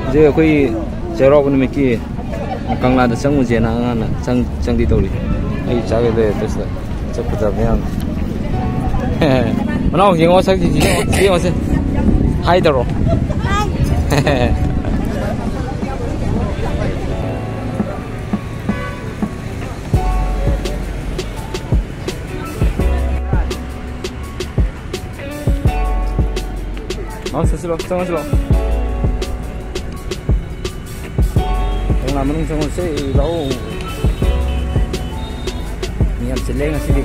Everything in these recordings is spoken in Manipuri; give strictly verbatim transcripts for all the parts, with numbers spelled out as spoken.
ꯍꯧꯖꯤꯛ ꯑꯩꯈꯣꯏ ꯆꯩꯔꯥꯎꯕ ꯅꯨꯃꯤꯠꯀꯤ ꯀꯪꯂꯥꯗ ꯆꯪꯉꯨꯁꯦꯅ ꯑꯉꯥꯡꯅ ꯆꯪ-, ꯆꯪꯗꯤ ꯇꯧꯔꯤ꯫ ꯑꯩ ꯆꯥꯒꯦ ꯂꯩꯔꯦ, ꯇꯁꯇ ꯆꯠꯄꯗ ꯃꯌꯥꯝ꯫ ꯃꯅꯥꯎ ꯌꯦꯡꯉꯣ, ꯁꯛꯁꯤ ꯌꯦꯡꯉꯣ, ꯌꯦꯡꯉꯣꯁꯦ꯫ ꯍꯥꯏ ꯇꯧꯔꯣ꯫ ꯃꯥꯎꯁ ꯆꯠꯁꯤꯜꯂꯣ, ꯆꯪꯉꯁꯤꯜꯂꯣ꯫ ꯀꯪꯂꯥ ꯃꯅꯨꯡ ꯆꯪꯉꯨꯁꯦ, ꯂꯥꯛꯑꯣ꯫ ꯃꯤ ꯌꯥꯝ ꯆꯤꯜꯂꯦ ꯉꯁꯤꯗꯤ꯫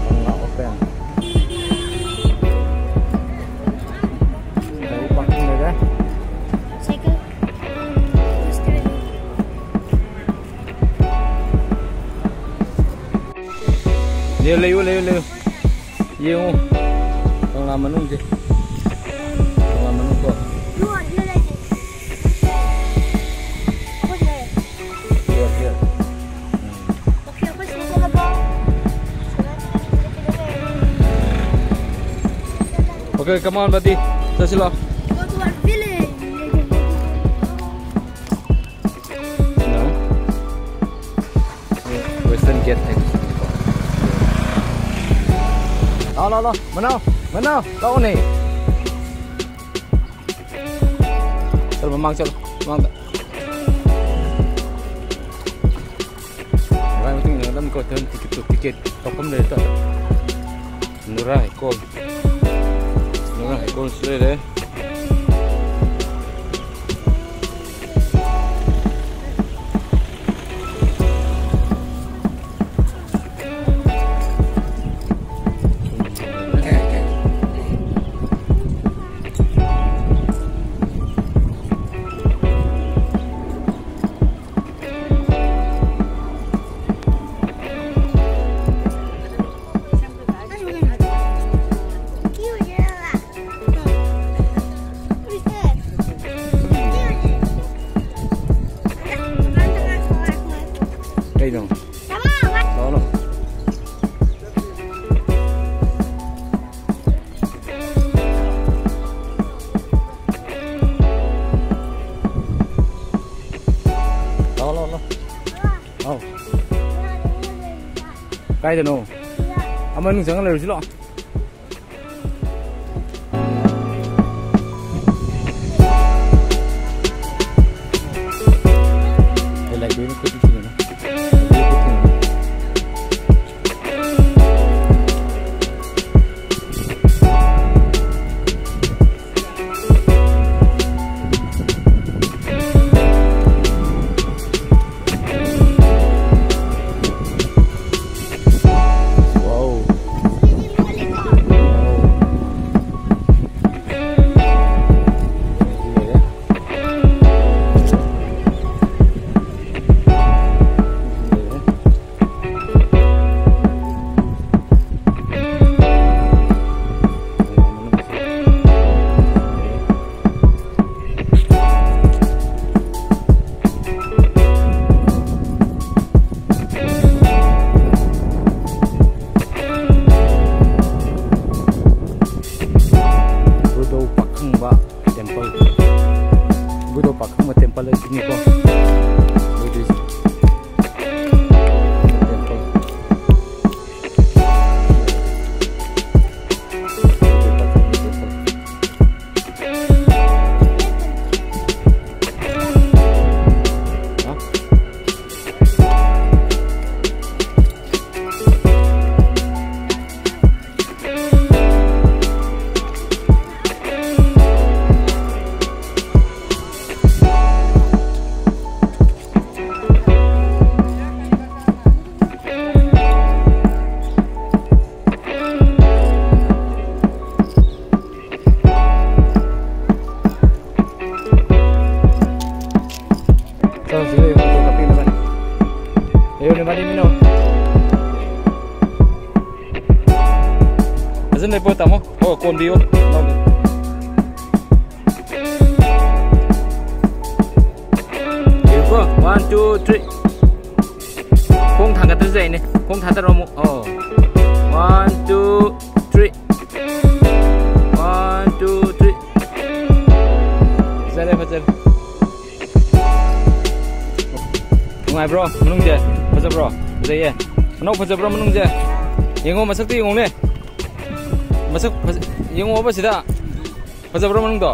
ꯀꯪꯂꯥ open꯫ ꯒꯥꯔꯤ parking ꯂꯩꯔꯦ꯫ ꯁꯥꯏꯀꯜ꯫ ꯂꯩꯌꯨ, ꯂꯩꯌꯨ, ꯂꯩꯌꯨ, ꯂꯩꯌꯨ꯫ ꯌꯦꯡꯉꯨ꯫ ꯀꯪꯂꯥ ꯃꯅꯨꯡꯁꯦ꯫ ꯀꯪꯂꯥ ꯃꯅꯨꯡ ꯀꯣ꯫ Here, here. Um. Okay, come on, buddy. ꯆꯠꯁꯤꯜꯂꯣ꯫ Go to our village. No. Western Gate ꯍꯥꯏꯕꯁꯤꯅꯤꯀꯣ꯫ ꯂꯥꯎ, ꯂꯥꯎ, ꯂꯥꯎ꯫ ꯃꯅꯥꯎ, ꯃꯅꯥꯎ, ꯂꯥꯛꯑꯣꯅꯦ꯫ ꯆꯠꯂꯣ, ꯃꯃꯥꯡ ꯆꯠꯂꯣ, ꯃꯃꯥꯡꯗ꯫ ꯃꯃꯥꯡ ꯃꯇꯨꯡ ꯏꯟꯅꯒꯗꯕꯅꯤꯀꯣ, ꯇꯤꯀꯦꯠꯇꯨ, ꯇꯤꯀꯦꯠ ꯀꯛꯐꯝ ꯂꯩꯔꯦ꯫ ꯅꯨꯔꯥ ꯍꯩꯀꯣꯜ꯫ ꯅꯨꯔꯥ ꯍꯩꯀꯣꯜꯁꯨ ꯂꯩꯔꯦ꯫ ꯀꯥꯏꯗꯅꯣ? ꯑꯃ ꯃꯅꯨꯡ ꯆꯪꯉ ꯂꯩꯔꯨꯁꯤ ꯂꯥꯛꯑꯣ꯫ ꯑꯦ, ꯂꯥꯏꯕ꯭ꯔꯦꯔꯤ ꯈꯨꯗꯤꯡ ꯊꯤꯡꯉꯤꯅꯦ꯫ ꯂꯥꯏꯕ꯭ꯔꯦꯔꯤ ꯈꯨꯗꯤꯡ ꯊꯤꯡꯉꯤꯅꯦ꯫ Wow. ꯕꯨꯙꯧ ꯄꯥꯈꯪꯕ temple꯫ ꯕꯨꯙꯧ ꯄꯥꯈꯪꯕ temple ꯑꯁꯤꯅꯤꯀꯣ꯫ Buddhist temple꯫ ꯆꯠꯂꯁꯤ, ꯐꯣꯇꯣ ꯀꯥꯞꯄꯤꯅꯕꯅꯤ꯫ ꯂꯩꯌꯨꯅꯦ, ꯃꯥꯗꯤ ꯃꯤꯅꯣ꯫ ꯐꯖꯅ ꯂꯦꯞꯄꯣ, ꯇꯥꯃꯣ꯫ ꯑꯣ, ꯀꯣꯟꯕꯤꯌꯨ꯫ ꯌꯦꯡꯉꯨꯀꯣ, one, two, three꯫ ꯈꯣꯡ ꯊꯥꯡꯒꯠꯇ꯭ꯔꯁꯨ ꯌꯥꯏꯅꯦ꯫ ꯈꯣꯡ ꯊꯥꯗꯔꯣ ꯑꯃꯨꯛ꯫ ꯑꯣ꯫ One, two, three꯫ One, two, three꯫ ꯐꯖꯔꯦ, ꯐꯖꯔꯦ꯫ ꯅꯨꯡꯉꯥꯏꯕ꯭ꯔꯣ? ꯃꯅꯨꯡꯁꯦ ꯐꯖꯕ꯭ꯔꯣ? ꯐꯖꯩꯌꯦ꯫ ꯃꯅꯥꯎ ꯐꯖꯕ꯭ꯔꯥ ꯃꯅꯨꯡꯁꯦ? ꯌꯦꯡꯉꯣ, ꯃꯁꯛꯇꯣ ꯌꯦꯡꯉꯣꯅꯦ꯫ ꯃꯁꯛ ꯐꯖ-, ꯌꯦꯡꯉꯣꯕ ꯁꯤꯗ꯫ ꯐꯖꯕ꯭ꯔꯥ ꯃꯅꯨꯡꯗꯣ?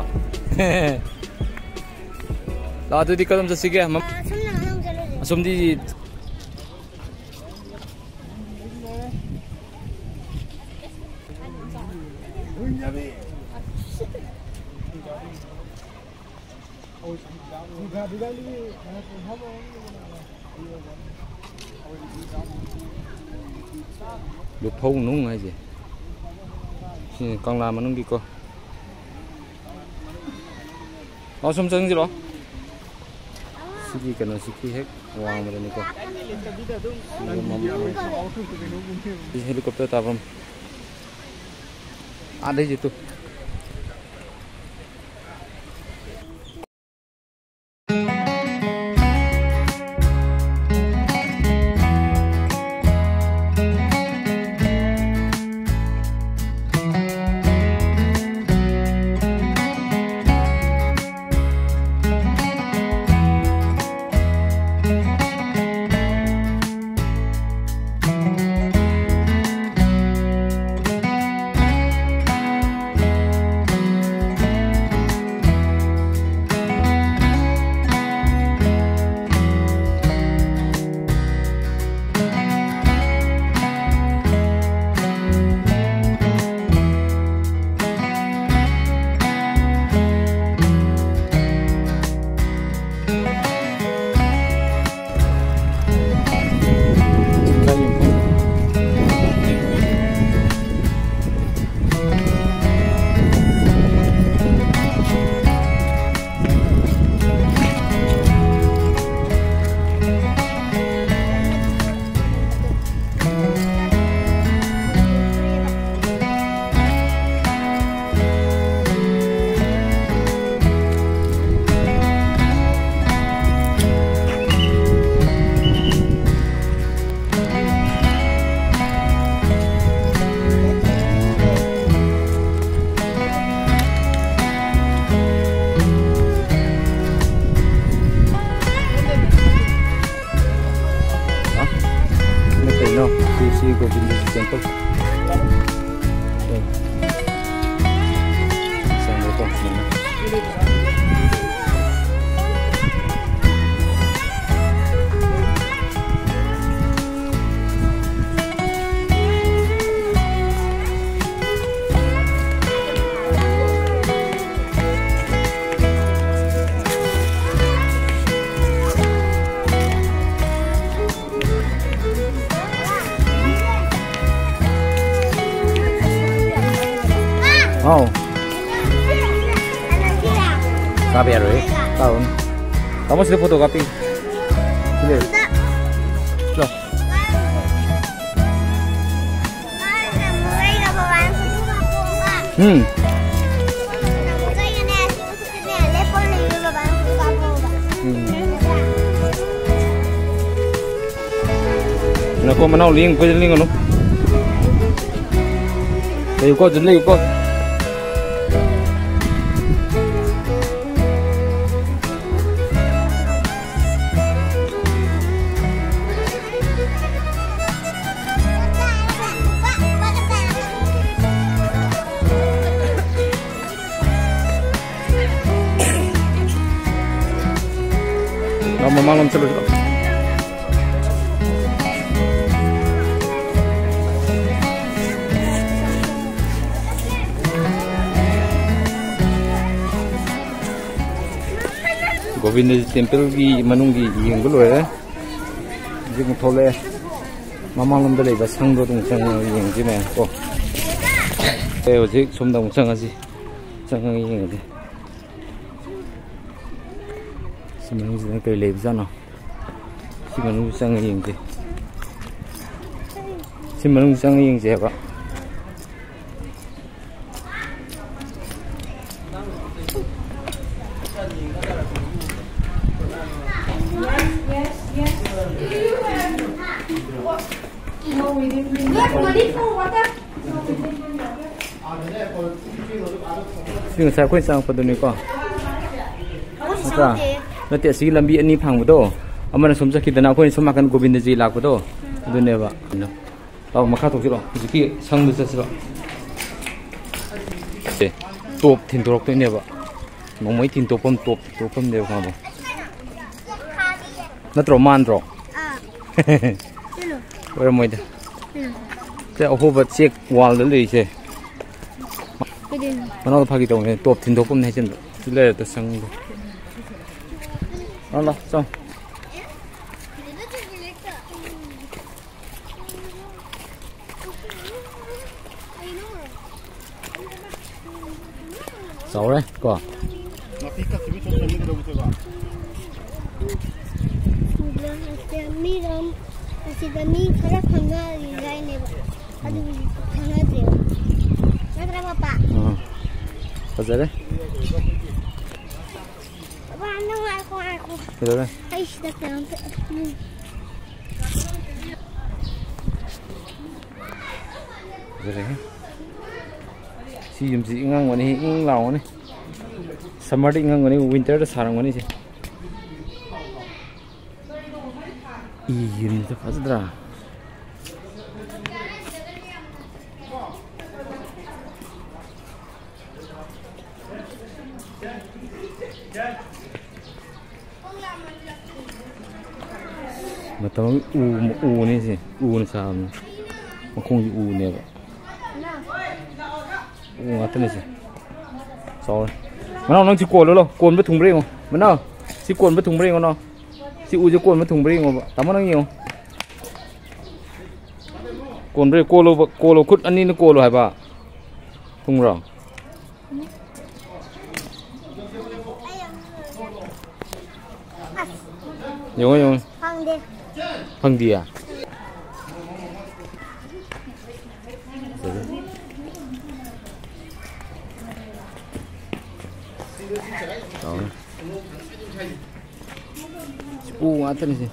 ꯂꯥꯛꯑꯣ, ꯑꯗꯨꯗꯤ ꯀꯗꯣꯝ ꯆꯠꯁꯤꯒꯦ? ꯃꯝ-, ꯑꯁꯣꯝꯗ ꯍꯥꯟꯅ ꯑꯃꯨꯛ ꯆꯠꯂꯁꯦ꯫ ꯑꯁꯣꯝꯗꯤ ꯂꯨꯐꯧ ꯅꯨꯡ ꯍꯥꯏꯁꯦ ꯁꯤꯅꯤ, ꯀꯪꯂꯥ ꯃꯅꯨꯡꯒꯤꯀꯣ꯫ ꯑꯣ, ꯁꯨꯝ ꯆꯪꯁꯤꯜꯂꯣ꯫ ꯁꯤꯒꯤ ꯀꯩꯅꯣꯁꯤꯒꯤ ꯍꯦꯛ ꯋꯥꯡꯃꯗꯅꯤꯀꯣ꯫ ꯁꯤ ꯍꯦꯂꯤꯀꯣꯞꯇꯔ ꯇꯥꯐꯝ꯫ ꯑꯥꯗꯩꯁꯦ ꯇꯨ꯫ ꯁꯤ ꯒꯣꯕꯤꯟꯗꯖꯤ temple꯫ ꯁꯦ꯫ ꯆꯪꯉꯦꯀꯣ ꯁꯨꯃꯥꯏꯅ꯫ ꯍꯥꯎ꯫ ꯀꯥꯕ ꯌꯥꯔꯣꯏ꯫ ꯀꯥꯔꯨꯅꯨ꯫ ꯇꯥꯃꯣ ꯁꯤꯗ photo ꯀꯥꯞꯄꯤ꯫ ꯁꯤꯗ꯫ ꯂꯥꯎ꯫ ꯎꯝ꯫ ꯎꯝ꯫ ꯅꯀꯣ ꯃꯅꯥꯎ ꯂꯤꯡ ꯄꯨꯖ ꯂꯤꯡꯒꯅꯨ꯫ ꯂꯩꯌꯨꯀꯣ, ꯑꯗꯨꯝ ꯂꯩꯌꯨꯀꯣ꯫ ꯃꯃꯥꯡꯂꯣꯝ ꯆꯠꯂꯨꯁꯤ꯫ ꯒꯣꯕꯤꯟꯗꯖꯤ templeꯒꯤ ꯃꯅꯨꯡꯒꯤ ꯌꯦꯡꯕ ꯂꯣꯏꯔꯦ꯫ ꯍꯧꯖꯤꯛ ꯑꯃꯨꯛ ꯊꯣꯛꯂꯛꯑꯦ꯫ ꯃꯃꯥꯡꯂꯣꯝꯗ ꯂꯩꯕ ꯁꯪꯗꯣ ꯑꯗꯨꯝ ꯆꯪꯉꯒ ꯌꯦꯡꯁꯤ ꯃꯌꯥꯝ ꯀꯣ꯫ ꯑꯦ, ꯍꯧꯖꯤꯛ ꯁꯣꯝꯗ ꯑꯃꯨꯛ ꯆꯪꯉꯁꯤ꯫ ꯆꯪꯉꯒ ꯌꯦꯡꯉꯁꯤ꯫ ꯁꯤ ꯃꯅꯨꯡꯁꯤꯗ ꯀꯔꯤ ꯂꯩꯕꯖꯥꯠꯅꯣ? ꯁꯤ ꯃꯅꯨꯡ ꯆꯪꯉ ꯌꯦꯡꯁꯦ꯫ ꯁꯤ ꯃꯅꯨꯡ ꯆꯪꯉ ꯌꯦꯡꯁꯦ ꯍꯥꯏꯕ꯫ ꯁꯤ ꯉꯁꯥꯏ ꯑꯩꯈꯣꯏ ꯆꯪꯉꯛꯄꯗꯨꯅꯤꯀꯣ꯫ ꯅꯠꯇ꯭ꯔꯥ? ꯅꯠꯇꯦ, ꯑꯁꯤꯒꯤ ꯂꯝꯕꯤ ꯑꯅꯤ ꯐꯥꯡꯕꯗꯣ, ꯑꯃꯅ ꯁꯨꯝ ꯆꯠꯈꯤꯗꯅ ꯑꯩꯈꯣꯏꯅ ꯁꯨꯝ ꯅꯥꯀꯟ ꯒꯣꯕꯤꯟꯗꯖꯤ ꯂꯥꯛꯄꯗꯣ, ꯑꯗꯨꯅꯦꯕ꯫ ꯂꯥꯛꯑꯣ, ꯃꯈꯥ ꯊꯣꯛꯁꯤꯔꯣ? ꯍꯧꯖꯤꯛꯀꯤ ꯁꯪꯗ ꯆꯠꯁꯤꯔꯣ? ꯑꯦ, ꯇꯣꯞ ꯊꯤꯟꯗꯣꯔꯛꯇꯣꯏꯅꯦꯕ꯫ ꯅꯣꯡꯃꯩ ꯊꯤꯟꯗꯣꯛꯐꯝ, ꯇꯣꯞ ꯊꯤꯟꯗꯣꯛꯐꯝꯅꯦꯕ, ꯈꯪꯉꯕ? ꯅꯠꯇ꯭ꯔꯣ, ꯃꯥꯟꯗ꯭ꯔꯣ? ꯑꯥ꯫ ꯆꯠꯂꯣ꯫ ꯑꯣꯏꯔꯝꯃꯣꯏꯗ꯫ ꯎꯝ꯫ ꯁꯦ, ꯑꯍꯣꯕ ꯆꯦꯛ ꯋꯥꯜꯗ ꯂꯩꯔꯤꯁꯦ꯫ ꯀꯩꯗꯧꯔꯤꯅꯣ? ꯃꯅꯥꯎꯗ ꯐꯥꯒꯤ ꯇꯧꯕꯅꯦ, ꯇꯣꯞ ꯊꯤꯟꯗꯣꯛꯐꯝꯅꯦ ꯍꯥꯏꯖꯟꯕ꯫ ꯁꯤ ꯂꯩꯔꯦ, ꯁꯪꯗꯣ꯫ ꯂꯥꯛꯑꯣ, ꯂꯥꯛꯑꯣ, ꯆꯪꯉꯣ꯫ ꯆꯥꯎꯔꯦ ꯀꯣ꯫ ꯅꯥꯄꯤ ꯀꯛꯈꯤꯕ ꯁꯣꯝꯗ ꯃꯤ ꯀꯩꯗꯧꯕ ꯊꯣꯛꯑꯦꯕ? ꯎꯕ꯭ꯔꯥ? ꯑꯁꯤꯗ ꯃꯤꯔꯣꯝ, ꯑꯁꯤꯗ ꯃꯤ ꯈꯔ ꯈꯪꯅꯔꯤꯗꯥꯏꯅꯦꯕ꯫ ꯑꯗꯨꯕꯨꯗꯤ ꯈꯪꯅꯗ꯭ꯔꯦꯕ꯫ ꯅꯠꯇ꯭ꯔꯥ, ꯄꯥꯄꯥ? ꯑꯥ꯫ ꯐꯖꯔꯦ꯫ ꯄꯥꯄꯥ, ꯅꯪ ꯉꯥꯏꯈꯣ, ꯉꯥꯏꯈꯣ꯫ ꯀꯩꯗꯧꯔꯦ? ꯑꯩ ꯁꯤꯗ ꯀꯩꯅꯣꯝꯇ, ꯎꯝ꯫ ꯐꯖꯔꯦꯍꯦ꯫ ꯁꯤ ꯌꯨꯝꯁꯤ ꯏꯪꯉꯝꯒꯅꯤ, ꯏꯪ ꯏꯪ ꯂꯥꯎꯒꯅꯤ꯫ Summerꯗ ꯏꯪꯉꯝꯒꯅꯤ, winterꯗ ꯁꯥꯔꯝꯒꯅꯤ ꯁꯤ꯫ ꯏ ꯌꯨꯝꯁꯤ ꯐꯖꯗ꯭ꯔꯥ? ꯃꯇꯝ ꯑꯃꯒꯤ ꯎ, ꯎꯅꯤ ꯁꯤ, ꯎꯅ ꯁꯥꯕꯅꯤ꯫ ꯃꯈꯣꯡꯁꯤ ꯎꯅꯦꯕ꯫ ꯎ ꯉꯥꯛꯇꯅꯤ ꯁꯤ꯫ ꯆꯥꯎꯔꯦ꯫ ꯃꯅꯥꯎ, ꯅꯪ ꯁꯤ ꯀꯣꯜꯂꯨ ꯂꯥꯎ꯫ ꯀꯣꯟꯕ ꯊꯨꯡꯕ꯭ꯔꯥ ꯌꯦꯡꯉꯣ꯫ ꯃꯅꯥꯎ, ꯁꯤ ꯀꯣꯟꯕ ꯊꯨꯡꯕ꯭ꯔꯥ ꯌꯦꯡꯉꯣ ꯅꯥꯎ꯫ ꯁꯤ ꯎꯁꯦ ꯀꯣꯟꯕ ꯊꯨꯡꯕ꯭ꯔꯥ ꯌꯦꯡꯉꯣꯕ꯫ ꯇꯥꯃꯣ, ꯅꯪ ꯌꯦꯡꯉꯣ꯫ ꯀꯣꯟꯕ꯭ꯔꯥ? ꯀꯣꯜꯂꯣꯕ, ꯀꯣꯜꯂꯣ, ꯈꯨꯠ ꯑꯅꯤꯅ ꯀꯣꯜꯂꯣ ꯍꯥꯏꯕ꯫ ꯊꯨꯡꯕ꯭ꯔꯣ? ꯑꯁ꯫ ꯌꯦꯡꯉꯣ, ꯌꯦꯡꯉꯣ꯫ ꯐꯪꯗꯦ꯫ ꯐꯪꯗꯤꯌꯦ? ꯆꯥꯎꯔꯦ꯫ ꯎ ꯉꯥꯛꯇꯅꯤ ꯁꯤ꯫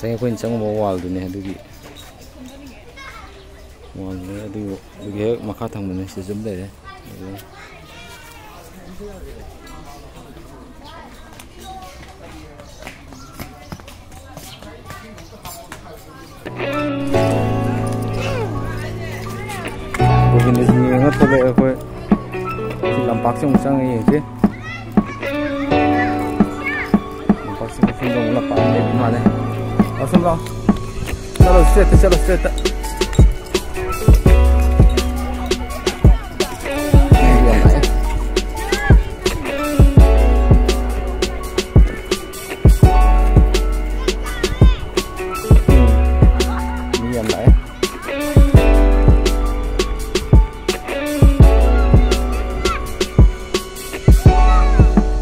ꯉꯁꯥꯏ ꯑꯩꯈꯣꯏꯅ ꯆꯪꯉꯨꯕ ꯋꯥꯜꯗꯨꯅꯦ ꯑꯗꯨꯒꯤ꯫ ꯋꯥꯜꯗꯨꯅꯦ ꯑꯗꯨꯒꯤ, ꯑꯗꯨꯒꯤ ꯍꯦꯛ ꯃꯈꯥ ꯊꯪꯕꯅꯦ, ꯁꯤꯗꯁꯨ ꯑꯗꯨꯝ ꯂꯩꯔꯦ꯫ ꯒꯣꯕꯤꯟꯗꯖꯤ ꯌꯦꯡꯉ ꯊꯣꯛꯂꯛꯑꯦ ꯑꯩꯈꯣꯏ꯫ ꯁꯤ ꯂꯝꯄꯥꯛꯁꯦ ꯑꯃꯨꯛ ꯆꯪꯉ ꯌꯦꯡꯁꯤ꯫ ꯂꯝꯄꯥꯛꯁꯦ ꯃꯐꯝꯗ ꯑꯃꯨꯛ ꯂꯝꯄꯥꯛ ꯑꯃ ꯂꯩꯕ ꯃꯥꯜꯂꯦ꯫ ꯂꯥꯛꯑꯣ, ꯁꯨꯝ ꯂꯥꯛꯑꯣ꯫ ꯆꯠꯂꯣ, ꯏꯁꯇ꯭ꯔꯦꯠꯇ ꯆꯠꯂꯣ, ꯏꯁꯇ꯭ꯔꯦꯠꯇ꯫ ꯃꯤ ꯌꯥꯝ ꯂꯥꯛꯑꯦ꯫ ꯎꯝ꯫ ꯃꯤ ꯌꯥꯝ ꯂꯥꯛꯑꯦ꯫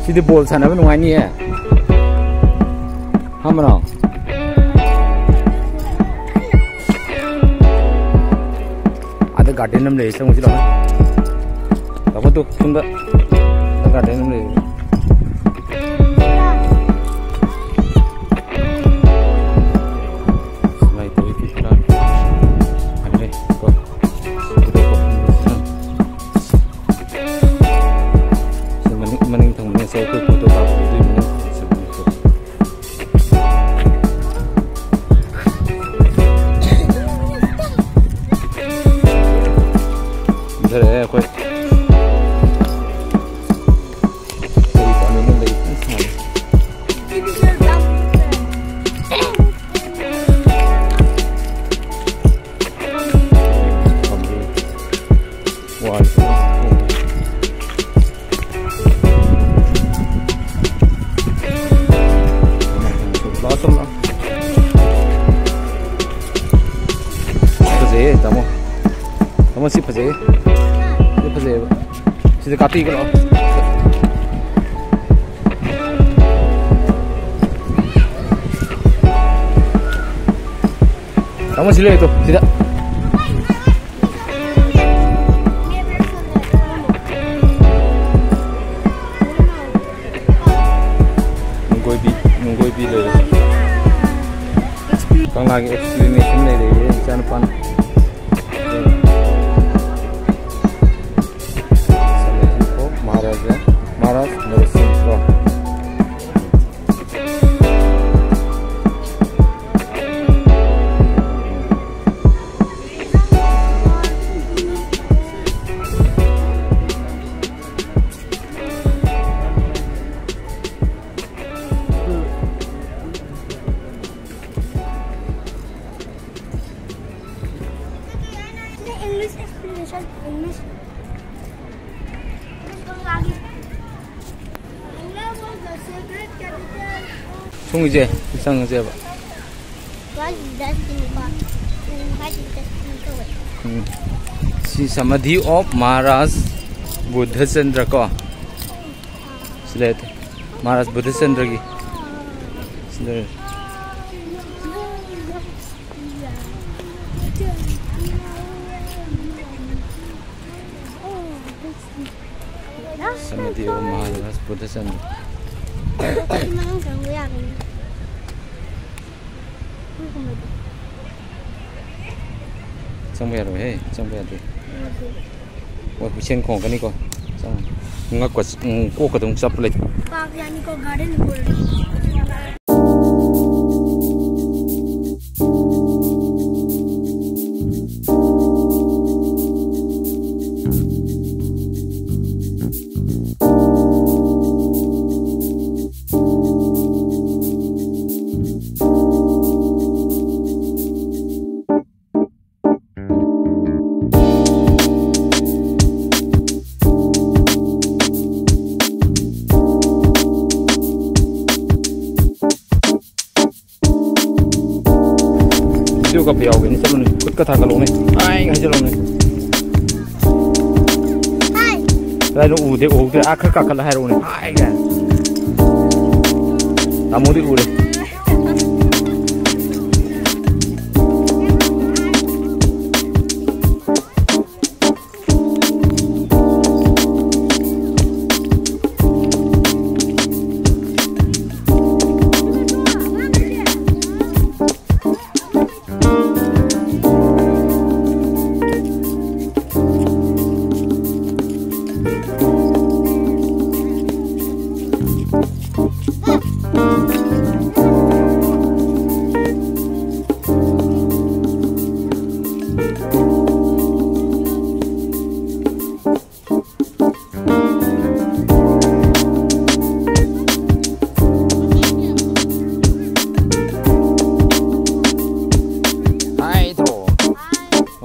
ꯁꯤꯗꯤ ꯕꯣꯜ ꯁꯥꯟꯅꯕ ꯅꯨꯡꯉꯥꯏꯅꯤꯌꯦ꯫ ꯍꯥ, ꯃꯅꯥꯎ? ꯑꯥꯗ ꯒꯥꯔꯗꯦꯟ ꯑꯃ ꯂꯩꯌꯦ, ꯆꯪꯉꯨꯁꯤ ꯂꯥꯛꯑꯣ꯫ ꯇꯥꯃꯣ, ꯇꯨ, ꯁꯣꯝꯗ ꯒꯥꯔꯗꯦꯟ ꯑꯃ ꯂꯩꯌꯦ꯫ ꯁꯉꯥꯏ ꯇꯧꯏ ꯐꯤ ꯈꯔ ꯍꯥꯏꯔꯦ ꯀꯣ꯫ ꯁꯤ ꯃꯅꯤꯡ, ꯃꯅꯤꯡ ꯊꯪꯕꯅꯦ, ꯁꯦ ꯑꯩꯈꯣꯏ ꯐꯣꯇꯣ ꯀꯥꯞꯄ ꯑꯗꯨꯏ ꯃꯅꯤꯡ ꯊꯪꯕꯅꯦ꯫ ꯀꯨꯝꯊꯔꯛꯑꯦ ꯑꯩꯈꯣꯏ꯫ ꯀꯔꯤ ꯄꯥꯝꯃꯤꯅꯣ ꯂꯩ ꯀꯟꯅ ꯁꯥꯔꯤ꯫ ꯋꯥꯔꯤ꯫ ꯂꯥꯛꯑꯣ, ꯁꯨꯝ ꯂꯥꯛꯑꯣ꯫ ꯐꯖꯩꯌꯦ, ꯇꯥꯃꯣ꯫ ꯇꯥꯃꯣ, ꯁꯤ ꯐꯖꯩꯌꯦ꯫ ꯁꯤ ꯐꯖꯩꯌꯦꯕ꯫ ꯁꯤꯗ ꯀꯥꯞꯄꯤꯒꯦ ꯂꯥꯛꯑꯣ꯫ ꯇꯥꯃꯣ, ꯁꯤ ꯂꯩꯔꯦ ꯇꯨ, ꯁꯤꯗ꯫ ꯅꯨꯡꯒꯣꯏꯕꯤ, ꯅꯨꯡꯒꯣꯏꯕꯤ ꯂꯩꯔꯦ꯫ ꯀꯪꯂꯥꯒꯤ explanation ꯂꯩꯔꯦ ꯏꯆꯥꯅꯨꯄꯥꯅ꯫ Maharaja, Maharaj Narasimha. English explanation, English. ꯁꯣꯝꯒꯤꯁꯦ ꯆꯪꯉꯁꯦꯕ꯫ ꯎꯝ꯫ ꯁꯤ Samadhi of Maharaj Buddha Chandra ꯀꯣ꯫ ꯁꯤ ꯂꯩꯔꯦ꯫ ꯃꯍꯥꯔꯥꯖ ꯕꯨꯙꯆꯟꯗ꯭ꯔꯒꯤ꯫ ꯁꯤ ꯂꯩꯔꯦ꯫ Samadhi of Maharaj Buddhachandra. ꯆꯪꯕ ꯌꯥꯔꯣꯏꯍꯦ, ꯆꯪꯕ ꯌꯥꯗꯦ꯫ ꯃꯣꯏ ꯍꯨꯏꯁꯦꯟ ꯈꯣꯡꯉꯛꯀꯅꯤꯀꯣ꯫ ꯆꯪꯉꯨ꯫ ꯉꯛꯀ ꯎꯝ, ꯀꯣꯛꯀ ꯑꯗꯨꯝ ꯆꯞꯄ ꯂꯩ꯫ ꯄꯥꯛ ꯌꯥꯅꯤꯀꯣ, ꯒꯥꯔꯗꯦꯟ ꯕꯣꯜ꯫ ꯚꯤꯗꯤꯑꯣ ꯀꯥꯞꯄ ꯌꯥꯎꯒꯦꯅꯦ, ꯆꯠꯂꯨꯅꯦ꯫ ꯈꯨꯠꯀ ꯊꯥꯡꯒꯠꯂꯛꯎꯅꯦ꯫ ꯍꯥꯏ ꯍꯥꯏꯖꯜꯂꯛꯎꯅꯦ꯫ ꯍꯥꯏ꯫ ꯀꯗꯥꯏꯗ ꯎꯗꯦ, ꯎꯍꯧꯗꯦ꯫ ꯑꯥ, ꯈꯔ ꯀꯥꯈꯠꯂ ꯍꯥꯏꯔꯛꯎꯅꯦ꯫ ꯍꯥꯏ ꯀꯥꯏꯅ꯫ ꯇꯥꯃꯣꯗꯤ ꯎꯔꯦ꯫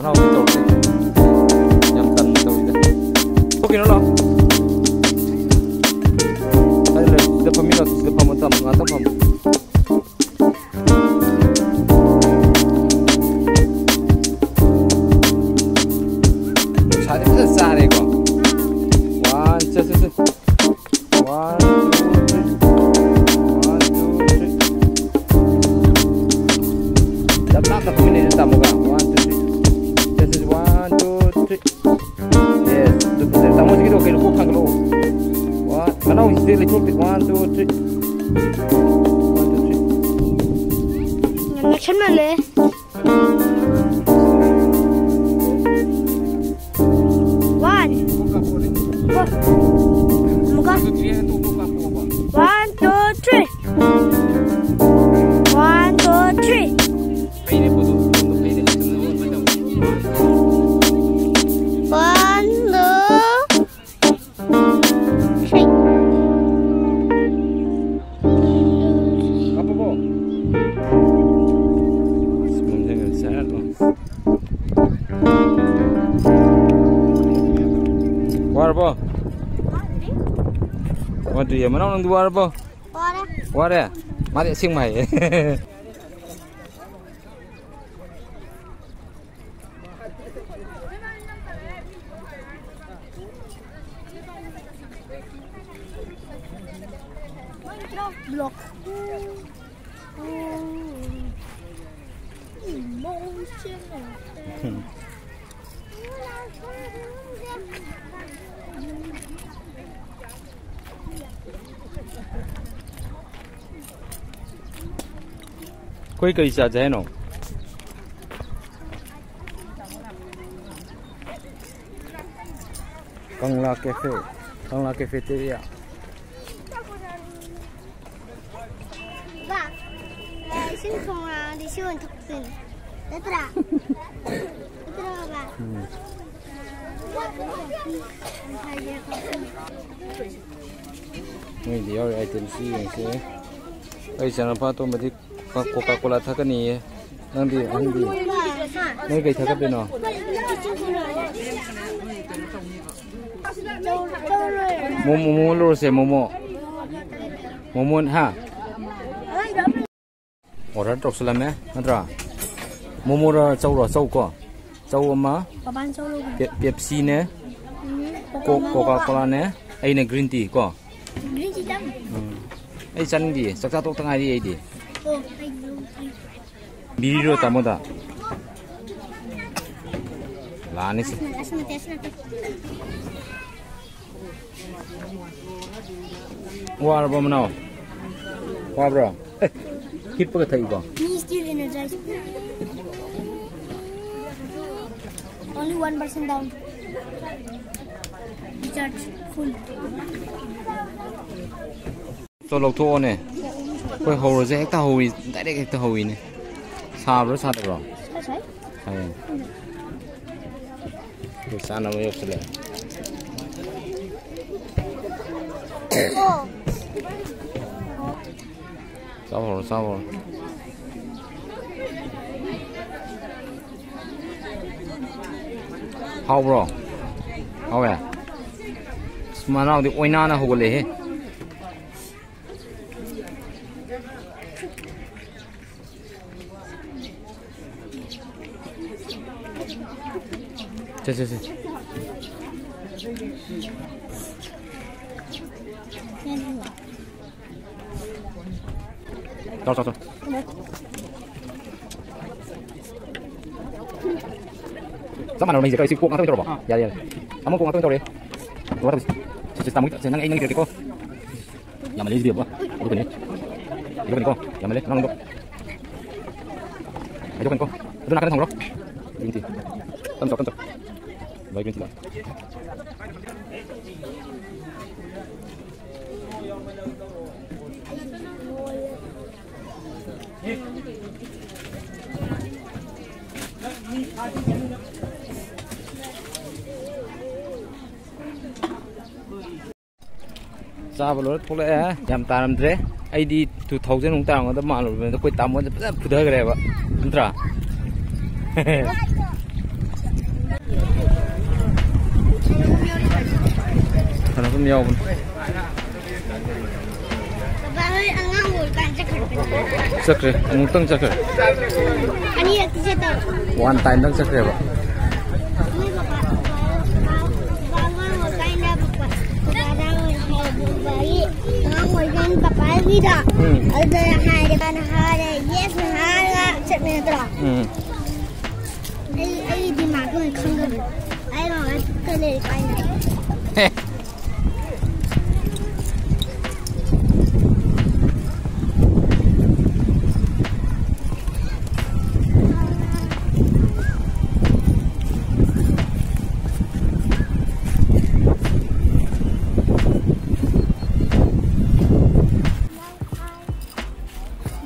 ꯅꯅꯥꯎꯗꯤ ꯇꯧꯔꯛꯇꯦ꯫ ꯌꯥꯝ ꯇꯟꯅ ꯇꯧꯔꯤꯗ꯫ ꯊꯣꯛꯈꯤꯅꯨ ꯂꯥꯎ꯫ ꯑꯗꯨ ꯂꯩ, ꯁꯤꯗ ꯐꯝꯃꯤꯟꯅ, ꯁꯤꯗ ꯐꯝꯃꯣ, ꯇꯝꯃꯣ, ꯉꯥꯛꯇꯪ ꯐꯝꯃꯣ꯫ ꯅꯨꯡꯁꯥꯗꯤ ꯐꯖꯅ ꯆꯥꯔꯦꯀꯣ꯫ One, two, three. One, two, three. One, two, three. ꯌꯥꯝ ꯂꯥꯞꯅ ꯐꯝꯃꯤꯟꯅꯩꯅ ꯇꯥꯃꯣꯒ꯫ One, two, three. Yes, yes, one, two, three. Yes, ꯑꯗꯨ ꯐꯖꯩ꯫ ꯇꯥꯃꯣꯁꯤꯒꯤꯗꯣ ꯀꯩꯅꯣ ꯀꯣꯛ ꯊꯥꯡꯒꯠꯂꯛꯑꯣ꯫ One, ꯃꯅꯥꯎꯁꯤꯗꯤ ꯂꯩꯊꯣꯛꯇꯦ꯫ One, two, three. One, two, three. ꯌꯥꯝ ꯅꯛꯁꯟꯃꯜꯂꯦ꯫ One. ꯀꯣꯛ ꯀꯥꯞꯄꯣꯅꯦ꯫ ꯀꯣ-, ꯑꯃꯨꯛꯀ꯫ ꯑꯗꯨ ꯇ꯭ꯔꯤ ꯍꯟꯗꯣꯛ ꯀꯣꯛ ꯀꯥꯞꯄꯣꯕ꯫ One, two, three. One, two, three. ꯐꯩꯅꯦ ꯄꯣꯠꯇꯣ, ꯄꯣꯠꯇꯣ ꯐꯩꯅꯦ꯫ One, two, three. ꯀꯥꯞꯄꯕꯣ? ꯑꯁ, ꯃꯝꯁꯤꯟꯈ꯭ꯔꯦ, ꯁꯦꯔꯥꯟ ꯇꯨꯔꯥꯟ꯫ ꯋꯥꯔꯕꯣ? ꯋꯥꯗ꯭ꯔꯤꯌꯦ꯫ ꯃꯅꯥꯎ, ꯅꯪꯗꯤ ꯋꯥꯔꯕꯣ? ꯋꯥꯔꯦ꯫ ꯋꯥꯔꯦ? ꯃꯥꯗꯤ ꯑꯁꯦꯡꯕ ꯍꯥꯏꯌꯦ꯫ Block. Emotional. ꯑꯩꯈꯣꯏ ꯀꯔꯤ ꯆꯥꯁꯦ ꯍꯥꯏꯅꯣ? ꯀꯪꯂꯥ cafe, ꯀꯪꯂꯥ cafeteria꯫ ꯕꯥ, ꯑꯦ, ꯏꯁꯤꯡ ꯊꯣꯡꯉꯛꯑꯗꯤ ꯁꯤ ꯑꯣꯏꯅ ꯊꯛꯇꯣꯏꯅꯦ꯫ ꯅꯠꯇ꯭ꯔꯥ? ꯅꯠꯇ꯭ꯔꯣ, ꯕꯥ? ꯎꯝ꯫ ꯃꯣꯏꯗꯤ ꯌꯥꯎꯔꯤ item ꯁꯤ ꯌꯦꯡꯁꯦ꯫ ꯑꯩ ꯏꯆꯥꯅꯨꯄꯥ ꯑꯇꯣꯝꯕꯗꯤ Coca-Cola ꯊꯛꯀꯅꯤꯌꯦ꯫ ꯅꯪꯗꯤ, ꯑꯍꯟꯗꯤ? ꯅꯣꯏ ꯀꯩ ꯊꯛꯀꯗꯣꯏꯅꯣ? ꯆꯧ-, ꯆꯧ ꯂꯣꯏꯔꯦ꯫ ꯃꯣ-, ꯃꯣꯃꯣ ꯂꯧꯔꯁꯦ, ꯃꯣꯃꯣ꯫ ꯃꯣꯃꯣ, ꯍꯥ? ꯑꯣꯔꯗꯔ ꯇꯧꯁꯜꯂꯝꯃꯦ, ꯅꯠꯇ꯭ꯔꯥ? ꯃꯣꯃꯣꯔ ꯆꯧꯔꯣ? ꯆꯧ ꯀꯣ꯫ ꯆꯧ ꯑꯃ, ꯄꯥꯄꯥꯅ ꯆꯧ ꯂꯧꯒꯅꯤ꯫ ꯄꯦ-, ꯄꯦꯞꯁꯤꯅꯦ, ꯎꯝ, ꯀꯣ-, ꯀꯣꯀꯥ ꯀꯣꯂꯥꯅꯦ, ꯑꯩꯅ ꯒ꯭ꯔꯤꯟ ꯇꯤ ꯀꯣ꯫ ꯒ꯭ꯔꯤꯟ ꯇꯤ ꯆꯥꯃꯤ꯫ ꯎꯝ꯫ ꯑꯩ ꯆꯥꯅꯤꯡꯗꯤꯌꯦ, ꯆꯥꯛꯆꯥ ꯇꯣꯛꯇ ꯉꯥꯏꯔꯤ ꯑꯩꯗꯤ꯫ ꯑꯣ, ꯑꯩ ꯂꯧꯒꯦ꯫ ꯕꯤꯔꯤꯔꯣ ꯇꯥꯃꯣꯗ? ꯂꯥꯛꯑꯅꯤ ꯁꯤ꯫ ꯑꯁ ꯅꯠꯇꯦ, ꯑꯁ ꯅꯠꯇꯦ, ꯑꯁ ꯅꯠꯇꯦ꯫ ꯋꯥꯔꯕꯣ ꯃꯅꯥꯎ? ꯋꯥꯕ꯭ꯔꯣ? ꯑꯦ, ꯍꯤꯞꯄꯒ ꯊꯛꯏꯀꯣ? Me still energized. Only one percent down. Recharge full. ꯇꯣ ꯂꯧꯊꯣꯛꯑꯣꯅꯦ꯫ ꯑꯩꯈꯣꯏ ꯍꯧꯔꯁꯦ ꯍꯦꯛꯇ ꯍꯧꯋꯤ, ꯗꯥꯏꯔꯦꯛ ꯍꯦꯛꯇ ꯍꯧꯋꯤꯅꯦ꯫ ꯁꯥꯕ꯭ꯔꯣ ꯁꯥꯗꯕ꯭ꯔꯣ? ꯁꯥꯏ꯫ ꯁꯥꯏꯌꯦ꯫ ꯑꯩꯈꯣꯏ ꯆꯥꯅꯕ ꯌꯧꯁꯤꯜꯂꯛꯑꯦ꯫ ꯆꯥꯎ ꯍꯧꯔꯣ, ꯆꯥꯎ ꯍꯧꯔꯣ꯫ ꯍꯥꯎꯕ꯭ꯔꯣ? ꯍꯥꯎꯋꯦ? ꯑꯁ, ꯃꯅꯥꯎꯗꯤ ꯑꯣꯏꯅꯥꯅ ꯍꯧꯒꯠꯂꯛꯑꯦꯍꯦ꯫ ꯁꯦ, ꯁꯦ, ꯁꯦ꯫ ꯆꯥꯎ, ꯆꯥꯎ, ꯆꯥꯎ꯫ ꯆꯞ ꯃꯥꯟꯅꯕ ꯃꯍꯤꯁꯦ ꯀꯛꯏ꯫ ꯁꯤ ꯀꯣꯛ ꯉꯥꯛꯇ ꯑꯣꯏꯅ ꯇꯧꯔꯕꯣ? ꯌꯥꯔꯦ, ꯌꯥꯔꯦ꯫ ꯑꯃ ꯀꯣꯛ ꯉꯥꯛꯇ ꯑꯣꯏꯅ ꯇꯧꯔꯦ꯫ ꯀꯩꯅꯣ ꯇꯧꯁꯤ꯫ ꯁꯤ, ꯁꯤ, ꯇꯥꯃꯣꯒꯤ, ꯁꯤ, ꯅꯪ, ꯑꯩ ꯅꯪꯒꯤ ꯄꯤꯔꯛꯀꯦꯀꯣ꯫ ꯌꯥꯝꯃꯜꯂꯦ ꯁꯤꯗꯤ, ꯕꯕꯥ꯫ ꯍꯥꯏꯗꯣꯛꯀꯅꯤ꯫ ꯍꯥꯏꯗꯣꯛꯀꯅꯤꯀꯣ꯫ ꯌꯥꯝꯃꯜꯂꯦ꯫ ꯅꯪ, ꯅꯪꯗꯣ꯫ ꯍꯥꯏꯗꯣꯛꯀꯅꯤꯀꯣ꯫ ꯑꯗꯨ ꯅꯥꯀꯟꯗ ꯊꯝꯈ꯭ꯔꯣ꯫ Green tea. ꯇꯞ ꯆꯥꯎ, ꯇꯞ ꯆꯥꯎ꯫ ꯕꯥꯏ, ꯒ꯭ꯔꯤꯟ ꯇꯤ ꯂꯥꯛꯑꯦ꯫ ꯆꯥꯕ ꯂꯣꯏꯔ ꯊꯣꯛꯂꯛꯑꯦ꯫ ꯌꯥꯝ ꯇꯥꯔꯝꯗ꯭ꯔꯦ꯫ ꯑꯩꯗꯤ two thousand ꯃꯨꯛ ꯇꯥꯔꯝꯒꯗꯕ ꯃꯥꯜꯂꯨꯕꯅꯦ꯫ ꯑꯩꯈꯣꯏ ꯇꯥꯃꯣꯁꯦ ꯐꯖꯅ ꯐꯨꯊꯈ꯭ꯔꯦꯕ꯫ ꯅꯠꯇ꯭ꯔꯥ? ꯁꯥꯟꯅꯐꯝ ꯌꯥꯎꯕꯅꯤ꯫ ꯕꯕꯥ ꯍꯣꯏ ꯑꯉꯥꯡ ꯑꯣꯏꯔꯤꯀꯥꯟ ꯆꯠꯈ꯭ꯔꯕꯅꯦ꯫ ꯆꯠꯈ꯭ꯔꯦ, ꯑꯃꯨꯛꯇꯪ ꯆꯠꯈ꯭ꯔꯦ꯫ ꯑꯅꯤꯔꯛꯇꯤ ꯆꯠꯇꯧꯔꯦ꯫ One time ꯗꯪ ꯆꯠꯈ꯭ꯔꯦꯕ꯫ ꯅꯣꯏ ꯕꯕꯥ, ꯕꯕꯥ ꯑꯉꯥꯡ ꯑꯣꯏꯔꯤꯀꯥꯟꯗ ꯕꯕꯥ, ꯕꯕꯥꯗ ꯍꯥꯏ-, ꯕꯕꯥꯒꯤ ꯑꯉꯥꯡ ꯑꯣꯏꯔꯤꯀꯥꯟꯗ ꯄꯄꯥꯒꯤꯗꯣ, ꯎꯝ꯫ ꯑꯗꯨꯗ ꯍꯥꯏꯔꯦ, ꯃꯥꯅ ꯍꯥꯏꯔꯦ, yes ꯅ ꯍꯥꯏꯔꯒ ꯆꯠꯃꯤꯟꯅꯗ꯭ꯔꯣ? ꯎꯝ꯫ ꯑꯩ, ꯑꯩ ꯗꯤꯃꯥꯟꯗ ꯑꯣꯏꯅ ꯈꯪꯗꯕꯅꯦ꯫ ꯑꯩ ꯃꯃꯥ ꯄꯨꯛꯇ ꯂꯩꯔꯤꯀꯥꯟꯗ꯫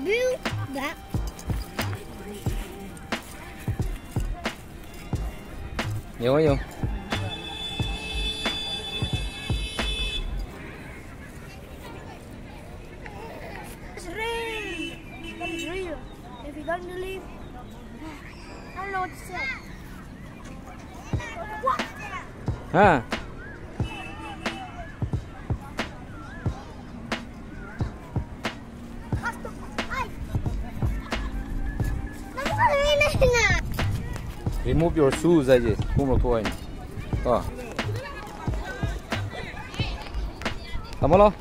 View that. ꯌꯦꯡꯉꯣ, ꯌꯦꯡꯉꯣ꯫ It's real. It's real. If you don't believe, I don't know what to say. What? ꯍꯥ? Remove your shoes ꯍꯥꯏꯁꯦ, ꯈꯣꯡꯎꯞ ꯂꯧꯊꯣꯛꯑꯣ ꯍꯥꯏꯅꯤ꯫ ꯀꯣ꯫ ꯇꯥꯃꯣ ꯂꯥꯎ꯫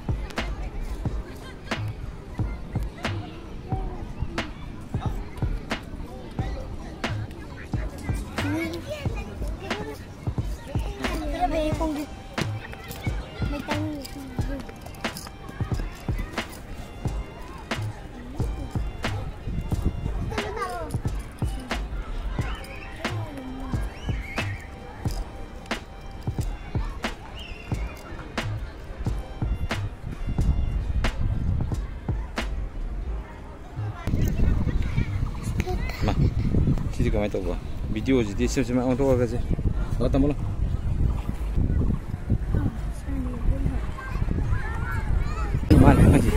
ꯃꯥ, ꯁꯤꯗꯤ ꯀꯃꯥꯏꯅ ꯇꯧꯕ? ꯚꯤꯗꯤꯑꯣꯁꯤꯗꯤ ꯁꯦꯝ ꯁꯦꯝ ꯑꯣꯟꯊꯣꯛꯑꯒꯁꯦ꯫ ꯂꯥꯛꯑꯣ, ꯇꯥꯃꯣ, ꯂꯥꯛꯑꯣ꯫ ꯃꯥꯅꯦ, ꯃꯥꯅꯦ꯫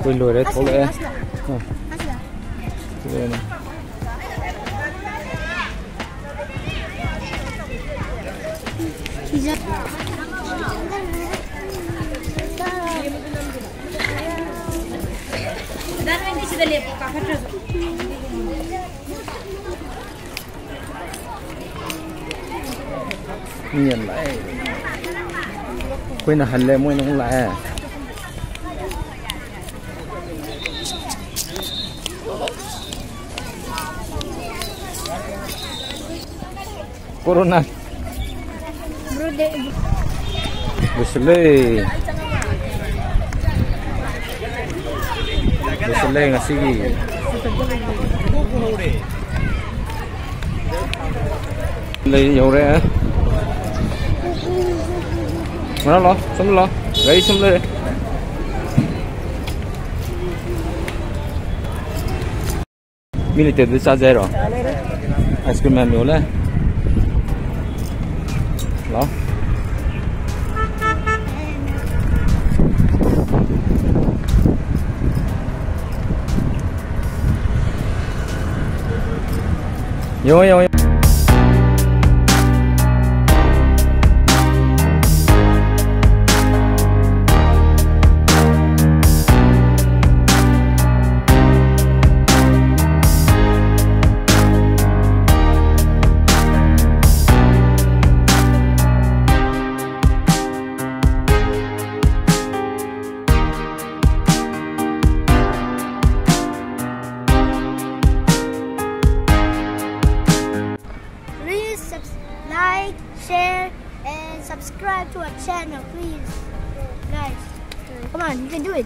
ꯑꯩꯈꯣꯏ ꯂꯣꯏꯔꯦ, ꯊꯣꯛꯂꯛꯑꯦ꯫ ꯑ꯫ ꯊꯣꯛꯂꯛꯑꯦꯅꯦ꯫ ꯁꯤꯗ ꯂꯦꯞꯄꯣ, ꯀꯥꯈꯠꯇ꯭ꯔꯁꯨ꯫ ꯃꯤ ꯌꯥꯝ ꯂꯥꯛꯑꯦ꯫ ꯑꯩꯈꯣꯏꯅ ꯍꯜꯂꯦ, ꯃꯣꯏꯅ ꯑꯃꯨꯛ ꯂꯥꯛꯑꯦ꯫ ꯀꯣꯔꯣꯅꯥ꯫ ꯂꯣꯏꯁꯤꯜꯂꯦ꯫ ꯂꯣꯏꯁꯤꯜꯂꯦ ꯉꯁꯤꯒꯤ꯫ ꯂꯩ ꯌꯧꯔꯦ꯫ ꯃꯅꯥ ꯂꯥꯛꯑꯣ, ꯁꯣꯝꯗ ꯂꯥꯛꯑꯣ꯫ ꯒꯥꯔꯤ ꯁꯨꯝ ꯂꯩꯔꯦ꯫ ꯃꯤ ꯂꯩꯇꯦ, ꯑꯗꯨꯗꯤ ꯆꯥꯖꯦ ꯍꯥꯏꯔꯣ? ꯑꯥꯏꯁ ꯀ꯭ꯔꯤꯝ ꯃꯌꯥꯝ ꯌꯣꯜꯂꯦ꯫ ꯂꯥꯛꯑꯣ꯫ ꯌꯦꯡꯉꯣ, ꯌꯦꯡꯉꯣ, ꯌꯦꯡꯉꯣ꯫ Please subs-, like, share, and subscribe to our channel, please. Guys, come on, you can do it.